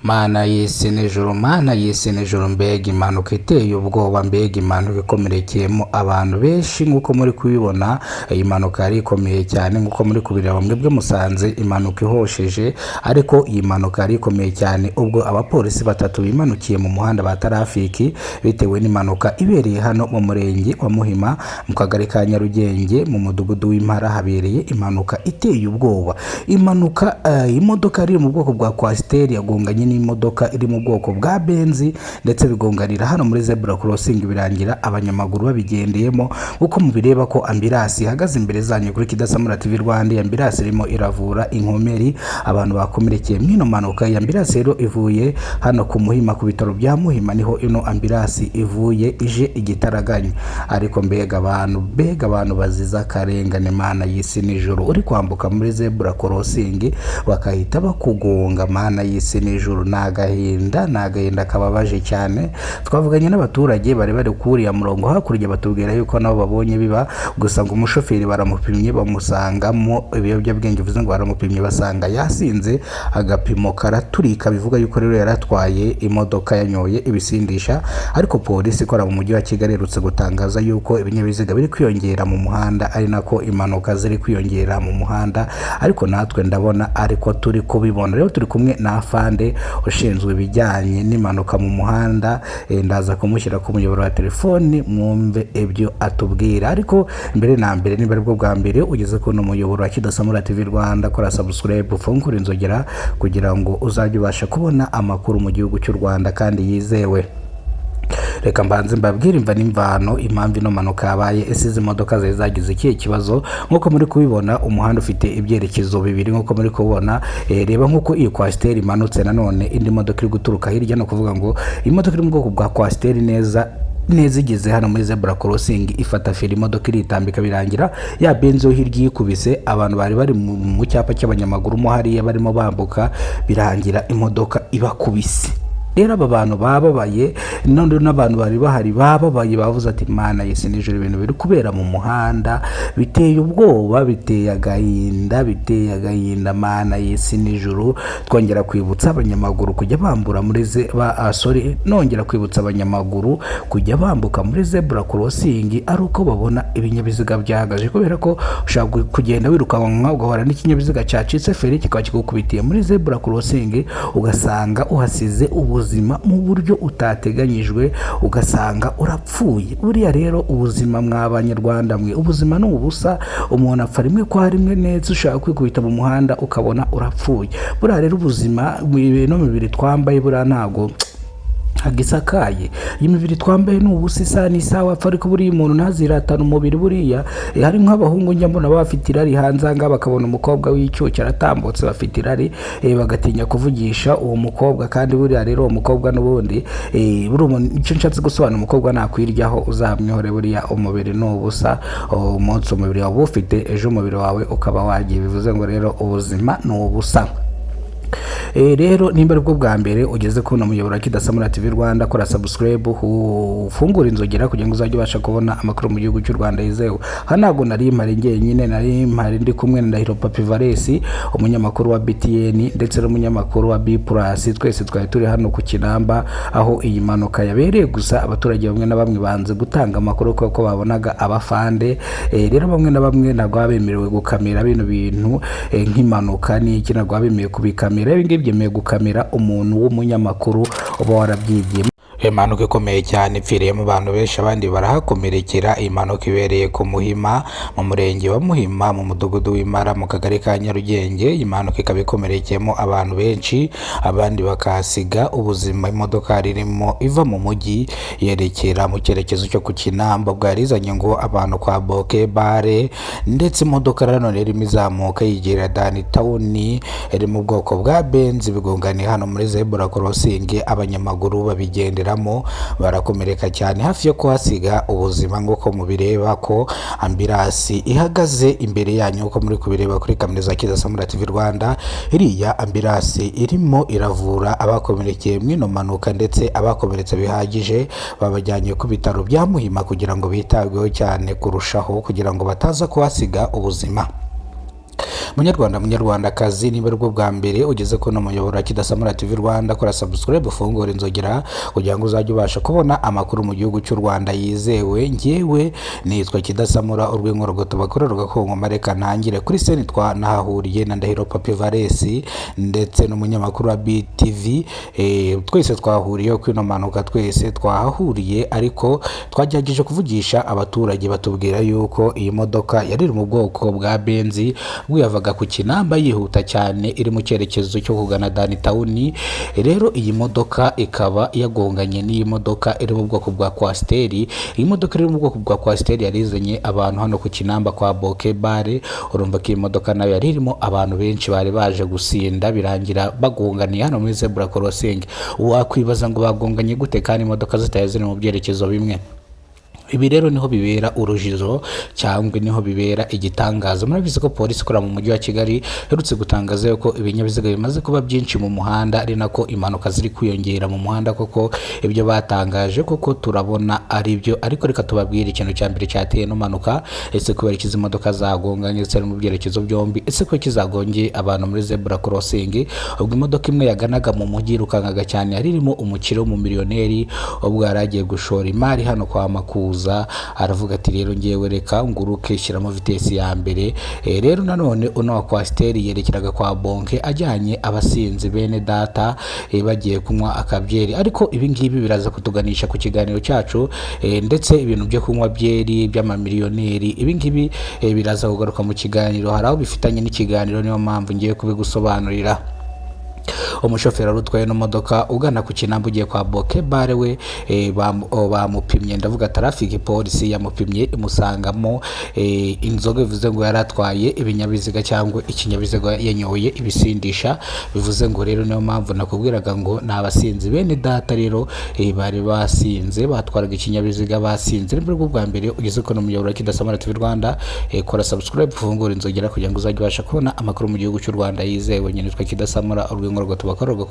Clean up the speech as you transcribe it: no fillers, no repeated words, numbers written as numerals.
Mana y'isi n'ijuru, Mana y'isi n'ijuru, mbega impanuka iteye ubwoba, mbega impanuka ikomerekeyemo abantu benshi nk'uko muri kubibona. Iyi mpanuka yari ikomeye cyane nk'uko muri kubireba mwebwe musanze impanuka ihosheje, ariko iyi mpanuka yari ikomeye cyane ubwo abapolisi batatu bimanukiye mu muhanda ba tarafiki bitewe n'impanuka ibereye hano mu murenge wa Muhima, mu kagari ka Nyarugenge, mu mudugudu w'Impara. Habereye impanuka iteye ubwoba. Impanuka, imodoka iri mu bwoko bwa kwasiteri yagonganye n'imodoka iri mu bwoko bwa benzi, ndetse bigonganira hano muri zebra crossing, birangira abanyamaguru babigendeyemo. Uko mubireba ko ambulance ihagaze imbere zanyu kuri Kidasamura TV Rwanda, iyi ambulance irimo iravura inkomeri abantu bakomerekeye mw'ino mpanuka. Iyi ambulance rero ivuye hano ku Muhima, ku bitaro bya Muhima niho ino ambulance ivuye ije igitaraganya. Ariko mbega abantu, mbega abantu bazize akarengane! Mana y'isi n'ijuru, uri kwambuka muri zebra crossing bakahita bakugonga! Mana y'isi n'ijuru, ni agahinda, ni agahinda kababaje cyane. Twavuganye n'abaturage bari kuri uriya murongo hakurya, batubwira yuko nabo babonye biba gusa ngo umushoferi baramupimye bamusangamo ibiyobyabwenge, bivuze ngo baramupimye basanga yasinze, agapimo karaturika, bivuga yuko rero yaratwaye imodoka yanyoye ibisindisha. Ariko polisi ikora mu mujyi wa Kigali iherutse gutangaza yuko ibinyabiziga biri kwiyongera mu muhanda, ari nako impanuka ziri kwiyongera mu muhanda, ariko natwe ndabona ariko turi kubibona. Rero turi kumwe na afande ushinzwe ibijyanye n'impanuka mu muhanda, ndaza kumushyira ku muyoboro wa telefoni mwumve ibyo atubwira. Ariko mbere na mbere, niba aribwo bwa mbere ugeze kuri uno muyoboro wa Kidasamura TV Rwanda, kora subscribe, ufungure inzogera kugira ngo uzajye ubasha kubona amakuru mu gihugu cy'u Rwanda kandi yizewe. Reka mbanze mbabwire imva n'imvano, impamvu ino mpanuka yabaye. Ese izi modoka zari zagize ikihe kibazo? Nk'uko muri kubibona, umuhanda ufite ibyerekezo bibiri nk'uko muri kubibona. Reba nk'uko iyi kwasiteri imanutse, nanone indi modoka iri guturuka hirya. Ni ukuvuga ngo imodoka iri mu bwoko bwa kwasiteri neza neza igeze hano muri zebra crossing ifata feri, imodoka iritambika, birangira ya benzi yo hirya yikubise abantu bari bari mu cyapa cy'abanyamaguru mo hariya barimo bambuka, birangira imodoka ibakubise. Rero aba bantu bababaye, none n'abantu bari bahari bababaye, bavuze ati: "Mana y'isi n'ijuru, ibintu biri kubera mu muhanda biteye ubwoba, biteye agahinda, biteye agahinda, Mana y'isi n'ijuru." Twongera kwibutsa abanyamaguru kujya bambura muri ze ba, sorry, nongera kwibutsa abanyamaguru kujya bambuka muri zebra crossing ari uko babona ibinyabiziga byahagaze, kubera ko ushobora kugenda wirukanka ugahura n'ikinyabiziga cyacitse feri kikaba kigukubitiye muri zebra crossing, ugasanga uhasize ubuzima mu buryo utateganyijwe, ugasanga urapfuye. Buriya rero ubuzima, mwa Banyarwanda mwe, ubuzima ni ubusa. Umuntu apfa rimwe kwa rimwe neza, ushaka kwikubita mu muhanda ukabona urapfuye. Buriya rero ubuzima, ino mibiri twambaye buriya ntabwo isakaye. Iyi mibiri twambaye ni ubusa, isaha n'isaha wapfa. Ariko buriya umuntu ntaziratane umubiri. Buriya hari nk'abahungu njya mbona baba bafite irari hanze aha ngaha, bakabona umukobwa w'icyuki aratambutse, bafite irari, bagatinya kuvugisha uwo mukobwa. Kandi buriya rero uwo mukobwa n'ubundi, buriya icyo nshatse gusobanura, umukobwa nakwiryaho uzamwihore. Buriya umubiri ni ubusa. Umunsi umubiri wawe ufite, ejo umubiri wawe ukaba wagiye. Bivuze ngo rero ubuzima ni ubusa. Rero nimba aribwo bwa mbere ugeze kubona umuyoboro wa Kidasamura TV Rwanda, kora subscribe, ufungure inzogera kugira ngo uzajye ubasha kubona amakuru mu gihugu cy'u Rwanda yizewe. Hano ntabwo nari mpari njyenyine, nari mpari ndi kumwe na Ndahiro Papi Valesi, umunyamakuru wa BTN, ndetse n'umunyamakuru wa B Plus. Twese twari turi hano ku Kinamba aho iyi mpanuka yabereye. Gusa abaturage bamwe na bamwe banze gutanga amakuru kuko babonaga abafande. Rero bamwe na bamwe ntabwo baba bemerewe gukamera bino bintu, nk'impanuka n'iki, ntabwo baba bemerewe kubikamera. Ibi ngibi byemewe gukamera umuntu w'umunyamakuru uba warabyigiye. Impanuka ikomeye cyane ipfiriyemo abantu benshi, abandi barahakomerekera. Impanuka ibereye ku Muhima, mu murenge wa Muhima, mu mudugudu w'Imara, mu kagari ka Nyarugenge. Iyi mpanuka ikaba ikomerekeyemo abantu benshi, abandi bakahasiga ubuzima. Imodoka irimo iva mu mujyi yerekera mu cyerekezo cyo ku Kinamba, bwari izanye ngo abantu kwa Boke Bare, ndetse imodoka nanone irimo izamuka yigira downtown iri mu bwoko bwa Benzi, bigonganiye hano muri zebra crossing, abanyamaguru babigenderamo barakomereka cyane, hafi yo kuhasiga ubuzima, nk'uko mubireba ko ambulance ihagaze imbere yanyu, nk'uko muri kubireba kuri kamera za Kidasamura TV Rwanda. Iriya ambulance irimo iravura abakomerekeye mw'ino mpanuka, ndetse abakomeretse bihagije babajyanye ku bitaro bya Muhima kugira ngo bitabweho cyane kurushaho, kugira ngo bataza kuhasiga ubuzima. Munyarwanda, munyarwandakazi, niba aribwo bwa mbere ugeze kuri uno muyoboro wa Kidasamura TV Rwanda, kora subscribe, ufungure inzogera kugira ngo uzajye ubasha kubona amakuru mu gihugu cy'u Rwanda yizewe. Njyewe nitwa Kidasamura urw'inkorogoto bakorera gakonkoma. Reka ntangire kuri scene twanahahuriye na Ndahiro Papi Valesi ndetse n'umunyamakuru wa BTV. Twese twahuriye kuri ino mpanuka, twese twahahuriye, ariko twagerageje kuvugisha abaturage batubwira yuko iyi modoka yari iri mu bwoko bwa Benz, ubwo yavaga ku Kinamba yihuta cyane iri mu cyerekezo cyo kugana Downtown. Rero iyi modoka ikaba yagonganye n'iyi modoka iri mu bwoko bwa Coaster. Iyi modoka iri mu bwoko bwa Coaster yari izanye abantu hano ku Kinamba kwa Boke Bare. Urumva ko iyi modoka nayo yari irimo abantu benshi bari baje gusinda, birangira bagonganiye hano muri zebra crossing. Wakwibaza ngo bagonganye gute kandi imodoka zitari ziri mu byerekezo bimwe? Ibi rero niho bibera urujijo cyangwa niho bibera igitangaza. Murabizi ko polisi ikorera mu mujyi wa Kigali iherutse gutangaza yuko ibinyabiziga bimaze kuba byinshi mu muhanda, ari nako impanuka ziri kwiyongera mu muhanda. Koko ibyo batangaje koko turabona ari byo, ariko reka tubabwire ikintu cya mbere cyateye ino mpanuka. Ese kubera iki izi modoka zagonganye zitari mu byerekezo byombi? Ese kubera iki zagongeye abantu muri zebra crossing? Ubwo imodoka imwe yaganaga mu mujyi yirukankaga cyane, yari irimo umukire w'umumiliyoneri, ubwo yari agiye gushora imari hano kwa Makuza. Aravuga ati: "Rero ngewe reka nguruke, shyiramo vitesse ya mbere." Rero nanone uno wa Coaster yerekeraga kwa Bonke ajyanye abasinzi bene data, bagiye kunywa akabyeri. Ariko ibi ngibi biraza kutuganisha ku kiganiro cyacu, ndetse ibintu byo kunywa byeri by'amamiliyoneri, ibi ngibi biraza kugaruka mu kiganiro, hari aho bifitanye n'ikiganiro, niyo mpamvu ngiye kubigusobanurira. Umushoferi wari utwaye ino modoka ugana ku Kinamba ugiye kwa Boke Bare we bamupimye, ndavuga traffic polisi yamupimye imusangamo inzoga, bivuze ngo yari atwaye ibinyabiziga cyangwa ikinyabiziga yanyoye ibisindisha. Bivuze ngo rero niyo mpamvu nakubwiraga ngo ni abasinzi bene data. Rero bari basinze, batwaraga ikinyabiziga basinze. Nibwo bwa mbere ugeze ku muyoboro wa Kidasamara TV Rwanda, kora subscribe, ufungure inzogera kugira ngo uzajye ubasha kubona amakuru mu gihugu cy'u Rwanda yizewe. Nyine twe Kidasamura urw'inkorogoto bakorerwa.